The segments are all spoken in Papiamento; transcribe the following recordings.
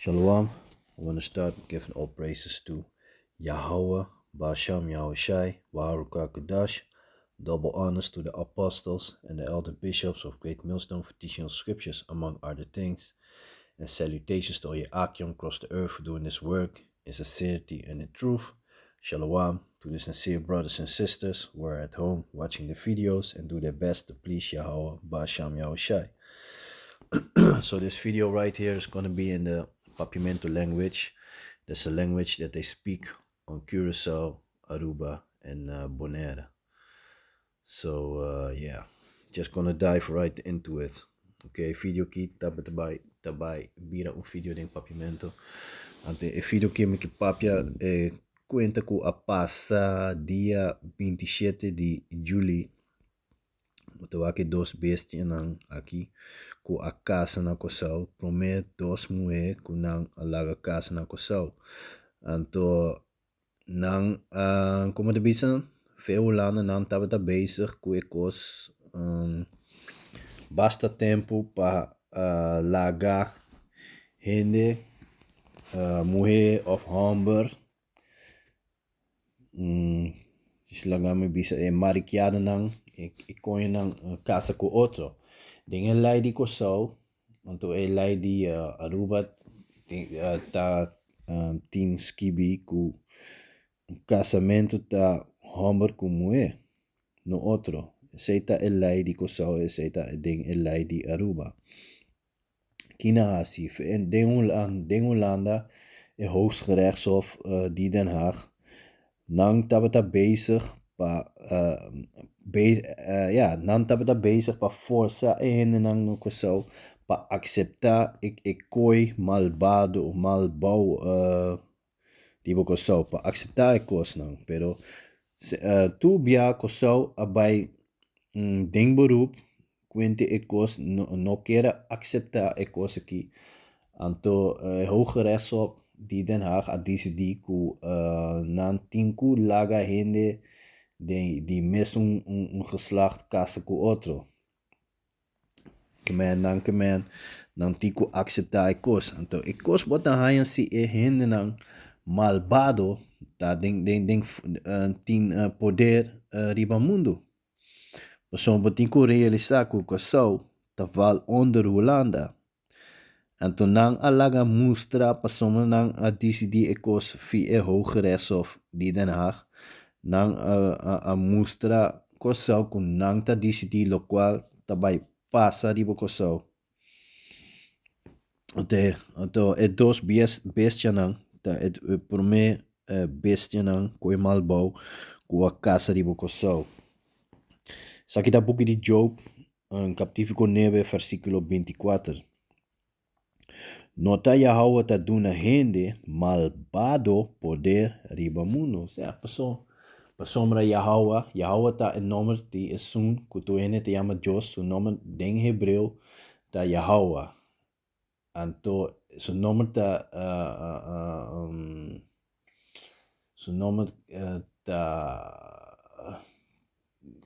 Shalom. I want to start giving all praises to Yahweh, Basham Yahushai, Baruch Kadash. Double honors to the apostles and the elder bishops of Great Millstone for teaching us scriptures, among other things. And salutations to all your Akyum across the earth for doing this work in sincerity and in truth. Shalom to the sincere brothers and sisters who are at home watching the videos and do their best to please Yahweh, Basham Yahushai. So this video right here is going to be in the Papiamento language. That's a language that they speak on Curacao, Aruba, and Bonaire. So yeah, just gonna dive right into it. Ok, video aki ta bai bira un video den Papiamento. Anto e video aki mi ke papia e kuenta ku a pasa dia 27 di juli. Bo ta wak e dos bestianan aki ku a kasa na Kòrsou. Promé dos muhé ku nan a laga kasa na Kòrsou. Anto nan a, komo ta bisa, fe Hulanda nan tabata bezig ku e kos basta tempu pa laga hende muhé òf hòmber, laga mi bisa e marikiadonan, e koñonan kasa ku otro. Den e lei di Kòrsou, anto e lei di Aruba ta tin skibi ku kasamentu ta hòmber ku muhé, no otro. Esei ta e lei di Kòrsou, esei ta den e lei di Aruba. Kina hasi? Den Hulanda e Hooggerechtshof di Den Haag nan tabata bezig pa ya nan tabata bezig pa forsa e hendenan na Kòrsou pa akseptá e koi malbado malbou riba Kòrsou pa akseptá e kosnan pero tur bia Kòrsou a bai den beroep kuente e kos no kier a akseptá e kos aki anto e Hooggerechtshof di Den Haag a disidí ku nan tin ku laga hende di mesun un geslacht kasa ku otro. Ke men nan ke men nan tin ku akseptá e kos. Anto e kos bo ta haña si e hendenan malbado ta den den den tin poder riba mundu. Pasobra bo tin ku realisá ku Kòrsou ta val onder Hulanda. Anto nan a laga mustra pasobra nan a disidí e kos via e Hooggerechtshof di Den Haag. Nan a mustra Kòrsou ku nan ta disidí lokual ta bai pasa riba Kòrsou. Anto e dos bestianan ta e promé bestianan ku e malbou ku a kasa riba Kòrsou. Esaki ta buki di Job, kaptífiko nebe, versíkulo 24. No ta Yahawah ta duna hende malbado poder riba mundu. Osea, paso, pasobra Yahawah, Yahawah ta e nòmber di esun ku tur hende ta yama Dios, su nòmber den hebreo ta Yahawah. Anto su nòmber ta, su nòmber ta,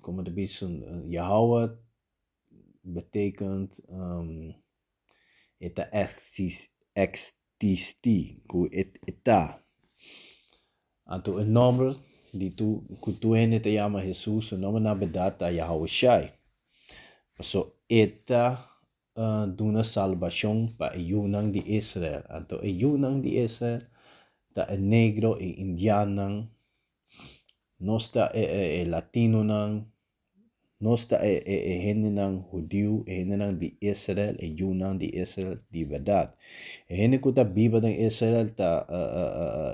komo ta bisa, Yahawah betekent e ta eksistí, ku e ta. Anto e nòmber di tur ku tur hende ta yama Hesus, su nòmber na bèrdat ta Yahawashi. Pasobra e ta duna salbashon pa e yunan di Israel. Anto e yunan di Israel ta e negro, e indiannan, nos ta e latinonan, Nos ta e hendenan hudiu, e hendenan di Israel, e yunan di Israel di bèrdat. E hende ku ta biba den Israel ta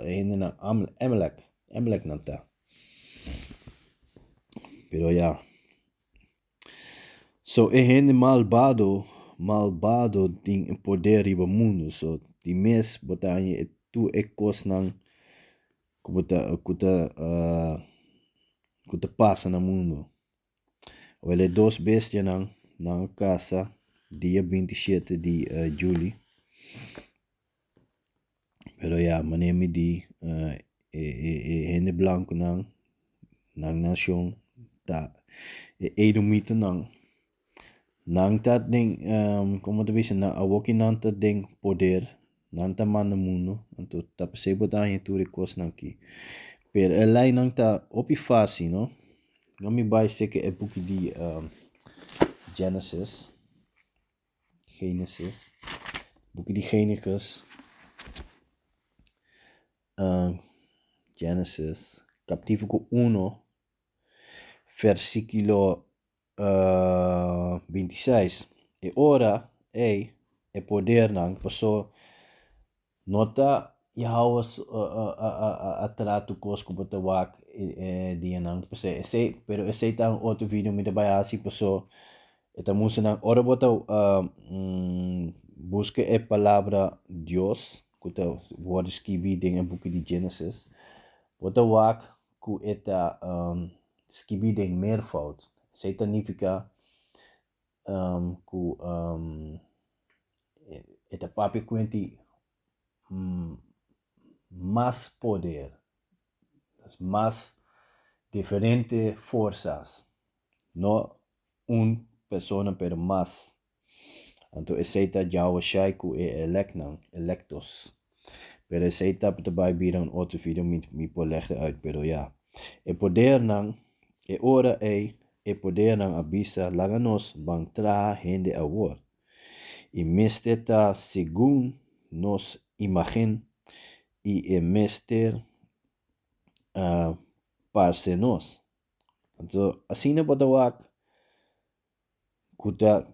e hendenan Amalek, Amalek nan ta. Pero ya. So e hende malbado, malbado tin e poder riba mundu. So di mes bo ta haña e tur e kosnan ku bo ta ku ta ku ta pasa na mundu. Awel e dos bestianan nan a kasa dia 27 di juli. Pero ya, manera mi di e e hende blankunan nan nashon ta e edomitanan. Nan ta den, komo ta bisa, nan awoki nan ta den poder. Nan ta manda mundo, anto ta p'esei bo ta haña tur e kosnan aki. Pero e leinan ta hopi fásil, no? No mi bai seka e buki di Genesis, Genesis, buki di Genesis, Genesis, kaptítulo uno, versíkulo 26. E ora ei e podernan pasó no ta Yahawah a traha tur kos ku bo ta wak e dianan pasé esei pero esei ta un otro video mi ta bai hasi pasó e ta mustra nan ora bo ta buska e palabra Dios ku ta wòrdu skibí den e buki di Genesis bo ta wak ku e ta skibí den meervoud. Esei ta nifiká ku e ta papia kuenti mas poder, mas diferente forsas, no un persona pero mas. Anto esei ta Yahushai ku e elèktnan, electos. Pero esei ta ta bai bira un otro video mi mi por lèg uit, pero ya. E podernan, e ora ei e podernan a bisa laga nos ban traha hende awor. I mester ta segun nos imagen i e mester parse nos. Anto asina bo ta wak ku ta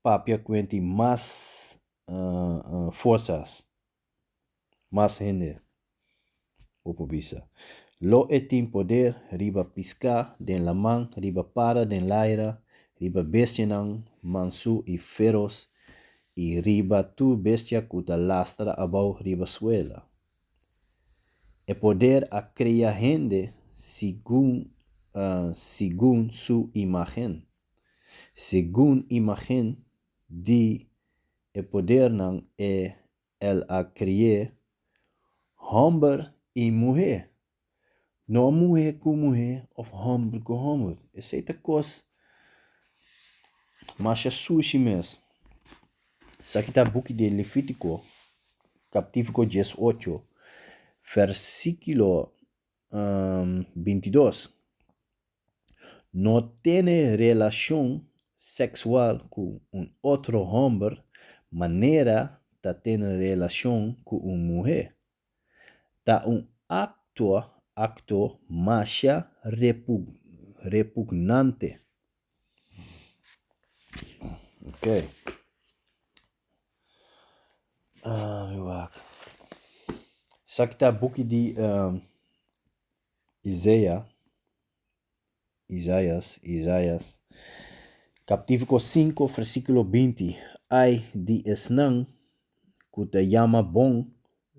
papia kuenti mas forsas, mas hende, bo por bisa. Lo e tin poder riba piská den laman, riba para den laira, riba bestianan mansu i feros i riba tur bestia ku ta lastra abou riba suela. E poder a krea hende segun segun su imagen. Segun imagen di e podernan e el a kri'é hòmber i muhé. No muhé ku muhé òf hòmber ku hòmber. Esei ta kos masha sushi mes. Esaki ta buki di Levítiko, kaptítulo 18, versíkulo 22. No tene relashon seksual ku un otro hòmber manera ta tene relashon ku un muhé. Ta un akto akto masha repugnante. Okay. Ah, mi wak. Esaki ta buki di Isaiah. Isaias, Isaias, kaptítulo 5, versíkulo 20, Ai di esnan ku ta yama bon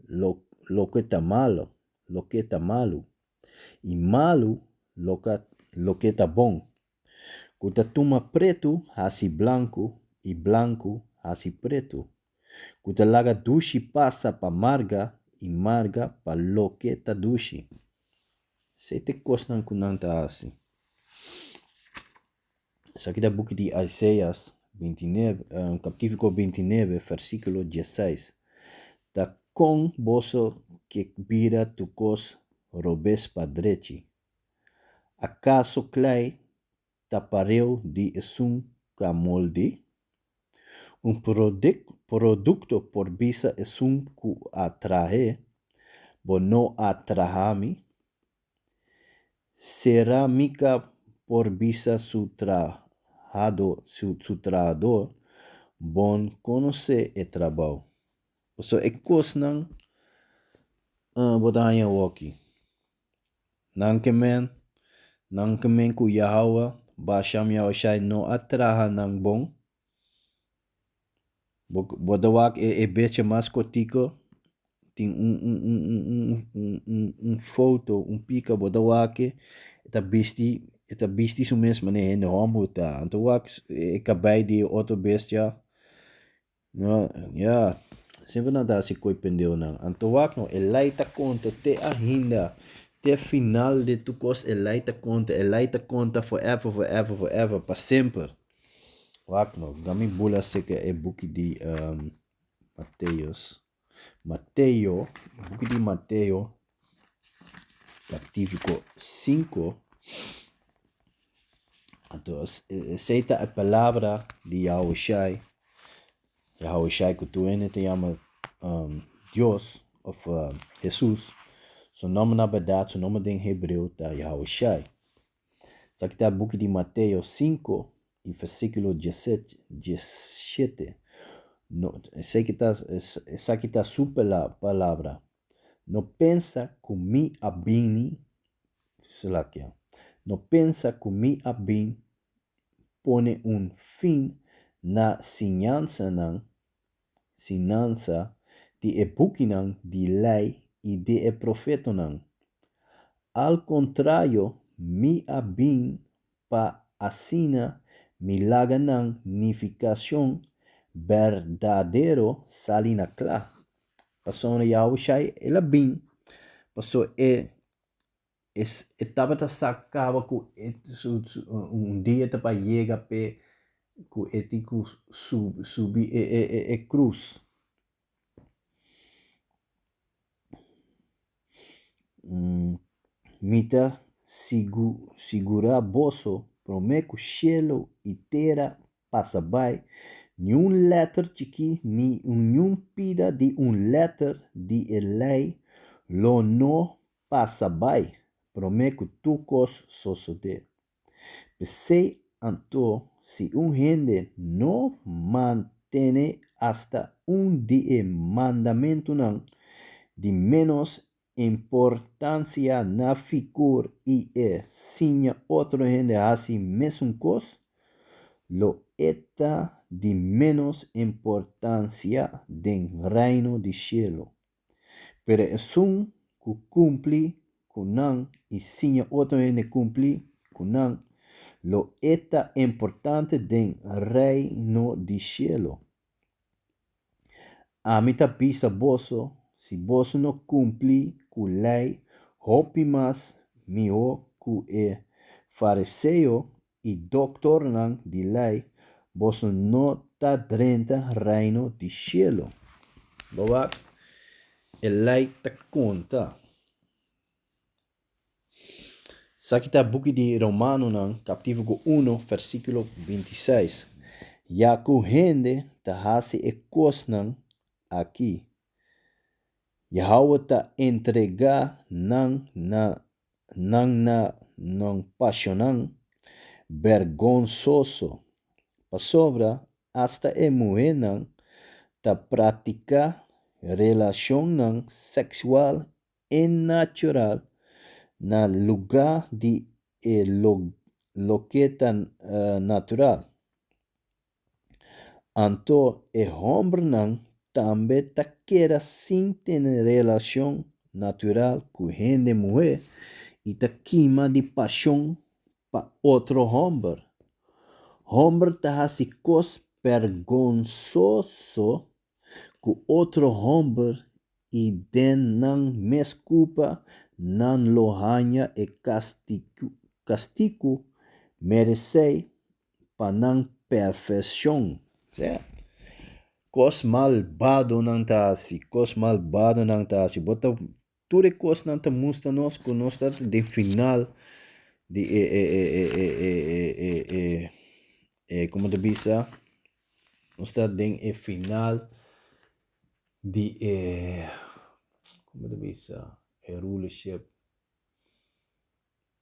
lo, loke ta malo, loke ta malu, i malu loka, loke ta bon, ku ta tuma pretu hasi blanku i blanku hasi pretu, ku ta laga dushi pasa pa marga i marga pa loke ta dushi. Esei ta e kosnan ku nan ta hasi. Esaki ta buki di Isaias 29, kaptítulo 29, versíkulo 16. Ta kon boso ke bira tur kos robes pa drechi? Akaso klei ta pareu di esun ku a moldi? Un produkto por bisa esun ku a trah'é, Bo no a traha mi? Serámika por bisa su trahadó, Bo no konosé e trabou. Pasobra e kosnan bo ta haña awoki. Nan ke men, nan ke men ku Yahawah, Basham Yahushai no a traha nan bon. Bo, bo ta wak e, e becha mas kotiko, tin un, un, un, un, un, un, un, un foto, un pika, bo ta wak e, e ta bisti, e ta bisti su mes manera hende hòmber ta. Anto wak e kabei di e otro bestia. No, ya. Semper nan ta hasi koi pendeunan. Anto wak no, e lei ta konta te ahinda. Te final di tur kos e lei ta konta. E lei ta konta forever, forever, forever, pa semper. Wak no, da mi bula seka e buki di Mateus. Mateo, buki di Mateo, kapítulo 5. Anto esei ta e palabra di Yahushai, Yahushai ku tur hende ta yama Dios òf Hesus. Su nòmber na bèrdat, su nòmber den hebreo ta Yahushai. Esaki ta buki di Mateo 5 i versíkulo 17. No, esaki ta, esaki ta su palabra. No pensa ku mi a bini, Slakia, no pensa ku mi a bin pone un fin na siñansanan, siñansa di e bukinan di lei i di e profetanan. Al kontrario, mi a bin pa asina mi laga nan nifikashon berdadero sali na kla. Pasobra Yahushai el a bin pasobra e e tabata sa kaba ku e su un dia ta pa yega p'e ku e tin ku subi e krus. Mi ta sigurá boso, promé ku shelu i tera pasa bai, niun lèter chikí ni niun pida di un lèter di e lei lo no pasa bai promé ku tur kos sosodé. P'esei anto, si un hende no mantene asta un di e mandamentunan di ménos importansia na fikur i e siña otro hende hasi mesun kos, lo e ta di ménos importansia den Reino di shelu. Pero esun ku kumpli ku nan i siña otro hende kumpli ku nan, lo e ta importante den Reino di shelu. Ami ta bisa boso, si boso no kumpli ku lei hopi mas mihó ku e fariseo i doktornan di lei, boso no ta drenta Reino di shelu. Bo wak, e lei ta konta. Esaki ta buki di Romanonan, kapítulo uno, versíkulo 26. Ya ku hende ta hasi e kosnan aki, Yahawah ta entregá nan na nan na nan pashonnan bergonsoso, pasobra asta e muhénan ta praktiká relashonnan seksual innatural na lugá di e loke ta natural. Anto e hòmbernan tambe ta keda sin tene relashon natural ku hende muhé i ta kima di pashon pa otro hòmber. Hòmber ta hasi kos bergonsoso ku otro hòmber i den nan mes kulpa nan lo haña e kastigu meresé pa nan perfeccion. Sea, cos malbado nan ta haci, cos malbado nan ta haci. Bo ta, tur e cosnan ta mustra nos cu nos ta den final di e, e, e, e, e, e, e, e, e, e, como ta bisa? Nos ta den e final di e, como ta bisa? E rulership.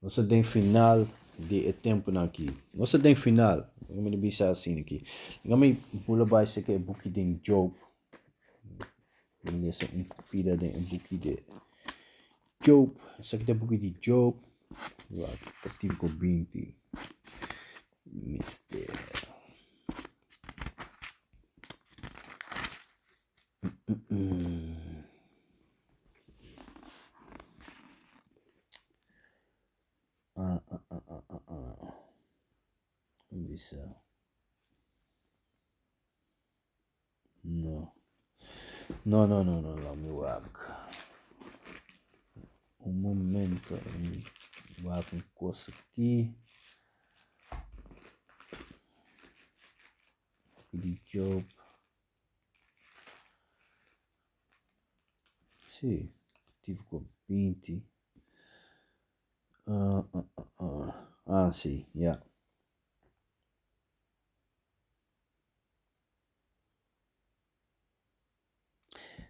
Nos ta den final di e tempunan aki. Nos ta den final. Laga mi bisa asina aki. Laga mi bula bai seka e buki den Job. Mi lesa un pida den e buki di Job. Esaki ta e buki di Job. Wak, kapítulo 20. Mester. Ah, ah, ah, ah, ah, ah. Bisa. No. No, no, no, no, no, mi wak. Un momento, mi wak un cosa aquí. Di Job. Sí, capítulo 20. Ah, sí, ya.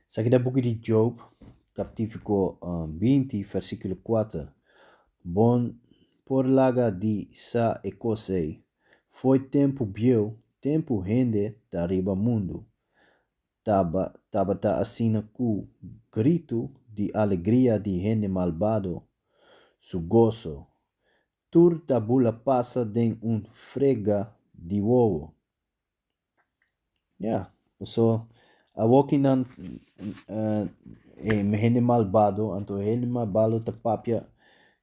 Esaki ta buki di Job, kaptífiko 20, versíkulo 4. Bon por laga di sa e kos ei. Fo'i tempu bieu, tempu hende ta riba mundu, tabata asina ku gritu di alegria di hende malbado su goso tur ta bula pasa den un frega di wowo. Ya, paso awoki nan e hende malbado, anto e hende malbado ta papia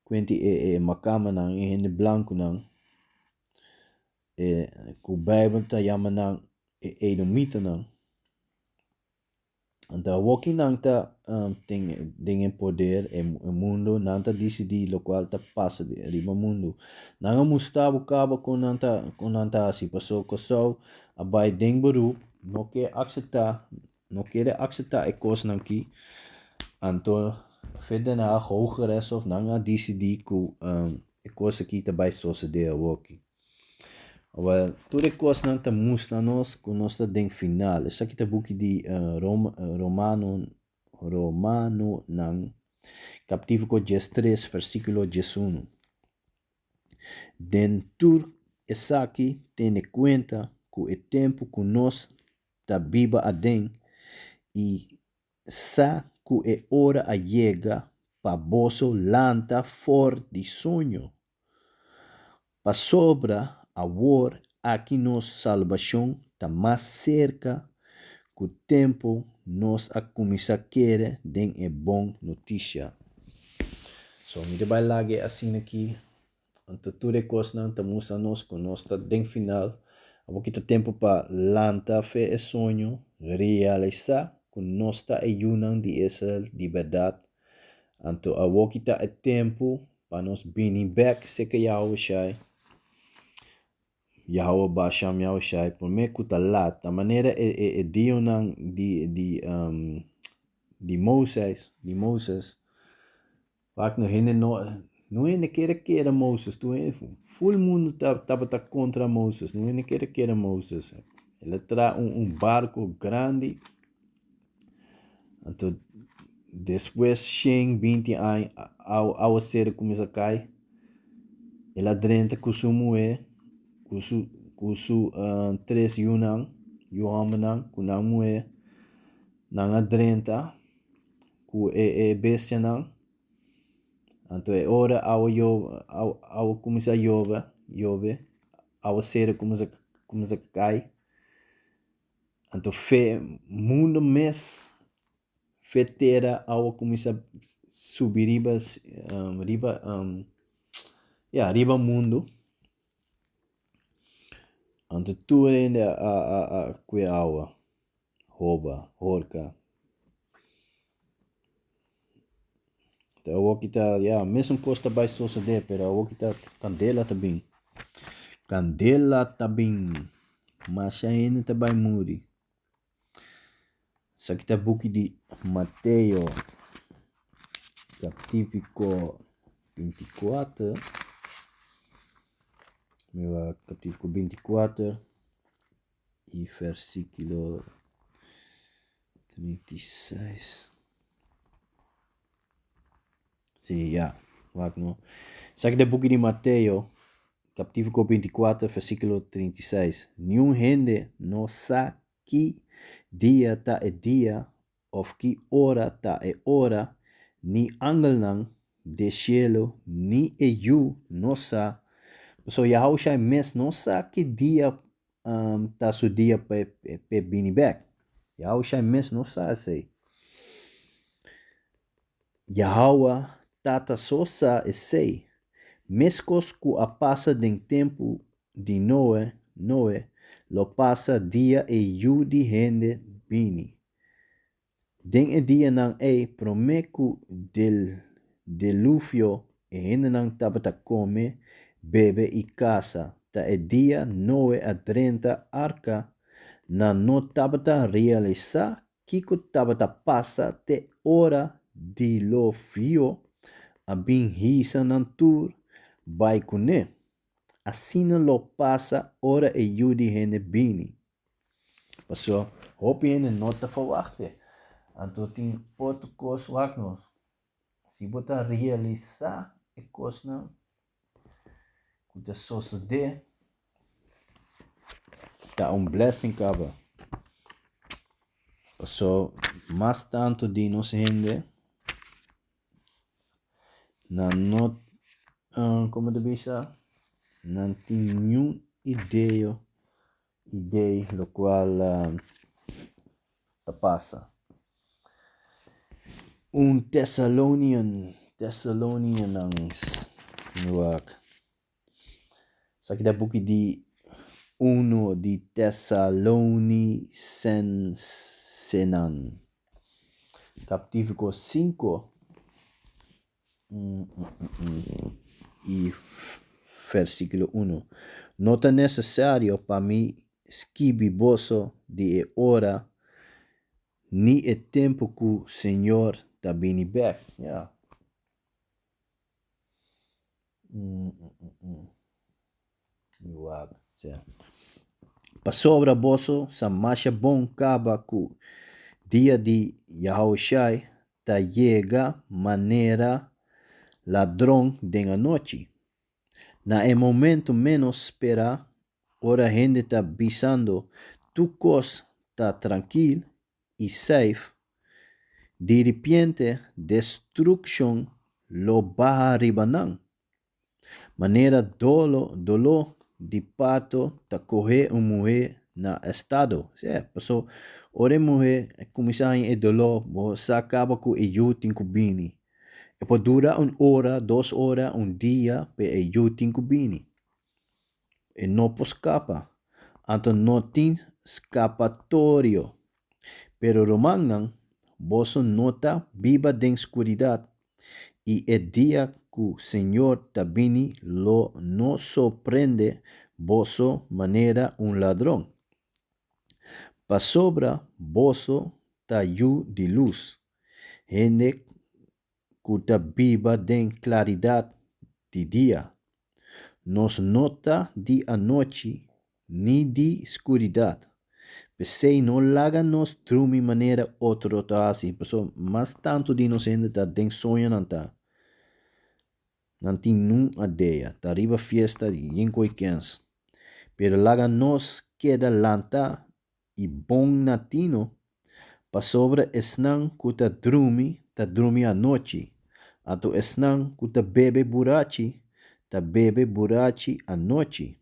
kuenti e e makamanan, e hende blankunan, e ku Beibel ta yama nan e edomitanan. Anto awoki nan ta tin den e poder e mundo, nan ta disidí lokual ta pasa riba mundo. Nan a mustra bo kaba kon nan ta kon nan ta hasi paso Kòrsou a bai den beroep no ke akseptá no kere akseptá e kosnan aki. Anto Fe Den Haag Hooggerechtshof nan a disidí ku e kos aki ta bai sosedé awoki. Awel, tur e kosnan ta mustra nos ku nos ta den final. Esaki ta buki di Romano, Romanonan, kaptífiko 13, versíkulo 11. Den tur esaki tene kuenta ku e tempu ku nos ta biba aden i sa ku e ora a yega pa boso lanta for di soño. Pasobra awor aki nos salbashon ta mas serka ku tempu nos a kuminsá kere den e bon notisia. So mi ta bai laga e asina aki, anto tur e kosnan ta mustra nos ku nos ta den final. Awor ki ta tempu pa lanta fe e soño, realisá ku nos ta e yunan di Israel di bèrdat. Anto awor ki ta e tempu Pa nos bini bek seka Yahushai, Yahawah Basham Yahushai, promé ku ta lat, ta manera e e e dionan di di di Moses, di Moses, wak no hende no no hende kere kere Moses, tur hende ful mundu ta tabata kontra Moses, no hende kere kere Moses. El a traha un un barko grandi. Anto despues 120 aña awaseru kuminsá kai, el a drenta ku su muhé, ku su ku su tres yunan, yu hòmbernan ku nan muhé, nan a drenta ku e e bestianan. Anto e ora awa yobe awa kuminsá yobe yobe, awaseru kuminsá kuminsá kai. Anto fe mundo mes, fe tera awa kuminsá subi riba riba ya riba mundo. Anto tur hende a a a kue awa, hoba, horka. Te awoki ta ya mesun kos ta bai sosodé pero awoki ta kandela ta bin. Kandela ta bin. Masha hende ta bai muri. Esaki ta buki di Mateo kaptífiko 24. Mi wak kaptífiko 24 i versíkulo 36. Sí, ya. Wak no. Esaki ta buki di Mateo, kaptífiko 24, versíkulo 36. Niun hende no sa ki dia ta e dia òf ki ora ta e ora, ni angelnan den shelu ni e Yu no sa. Pasobra Yahushua mes no sa ki dia ta su dia pa e bini bèk. Yahushua mes no sa esei. Yahawah Tata so sa esei. Meskos ku a pasa den tempu di Noe, Noe, lo pasa dia e Yu di hende bini. Den e dianan ei, promé ku delufio, e hendenan tabata kome, bebe i kasa. Ta e dia Noe a drenta arka, nan no tabata realisá. kiko tabata pasa te ora diluvio a bin hisa nan tur bai kuné. Asina lo pasa ora e Yu di hende bini. Pasobra hopi hende no ta ferwachté. Anto tin otro kos wak nos. Si bo ta realisá e kosnan ku ta sosodé, ta un blessing kaba. Pasobra mas tantu di nos hende Nan no, como ta bisa, nan tin niun ideo, idei locual ta pasa. Un Thessalonian, Thessalonianans, mi wak. Esaki ta buki di uno di Tesalonisensenan, kaptítulo sinku i versíkulo uno. No ta nesesario pa mi skibi boso di e ora ni e tempu ku Señor ta bini bèk. Pasobra boso sa masha bon kaba ku dia di Yahushai ta yega manera ladron den anochi. Na e momento ménos sperá, ora hende ta bisando tur kos ta trankil i safe, di ripiente destrukshon lo baha riba nan. Manera dolo doló di parto ta kohe un muhé na estado. Sea, paso ora e muhé kuminsá haña e doló, bo sa kaba ku e yu tin ku bini. E por dura un ora, dos ora, un dia, pero e yu tin ku bini. E no por skapa. Anto no tin skapatorio. Pero rumannan, boso no ta biba den skuridat, i e dia ku Señor ta bini lo no sorprende boso manera un ladron. Pasobra boso ta yu di lus, hende ku ta biba den klaridat di dia. Nos no ta di anochi ni di skuridat. P'esei no laga nos drumi manera otro ta hasi, pasobra mas tantu di nos hende ta den soño nan ta. Nan tin nun adea, ta riba fiesta yen koe kens. Pero laga nos keda lanta i bon na tino, pasobra esnan ku ta drumi ta drumi anochi, anto esnan ku ta bebe burachi ta bebe burachi anochi.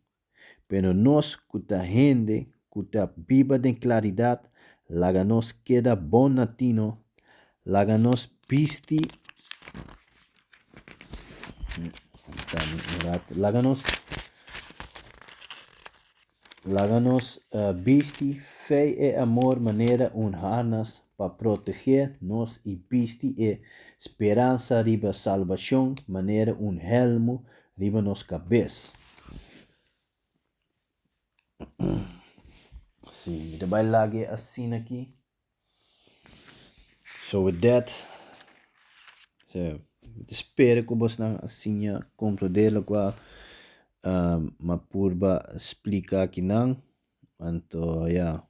Pero nos ku ta hende ku ta biba den klaridat, laga nos keda bon na tino, laga nos bisti laga nos Laga nos bisti fe i amor manera un harnas pa protegé nos i bisti e speransa riba salbashon manera un hèlmu riba nos kabes. Sí, mi ta bai lag'e asina aki. So with that, so, mi ta spera ku bosnan a siña komprendé lokual mi a purba splika akinan. Anto ya,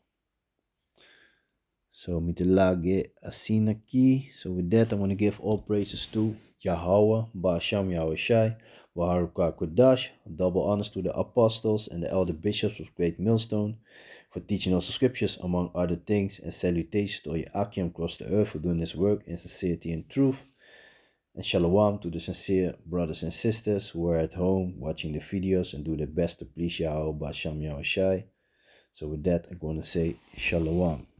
so mi ta lag'e asina aki. So with that I wanna give all praises to Yahawah, Bahasham Yahawashi, Baharuka Kodash, double honors to the apostles and the elder bishops of Great Millstone for teaching us the scriptures among other things, and salutations to all your Akim across the earth for doing this work in sincerity and truth. And shalom to the sincere brothers and sisters who are at home watching the videos and do their best to please Yahweh Basham Yahawashi. So with that, I'm going to say shalom.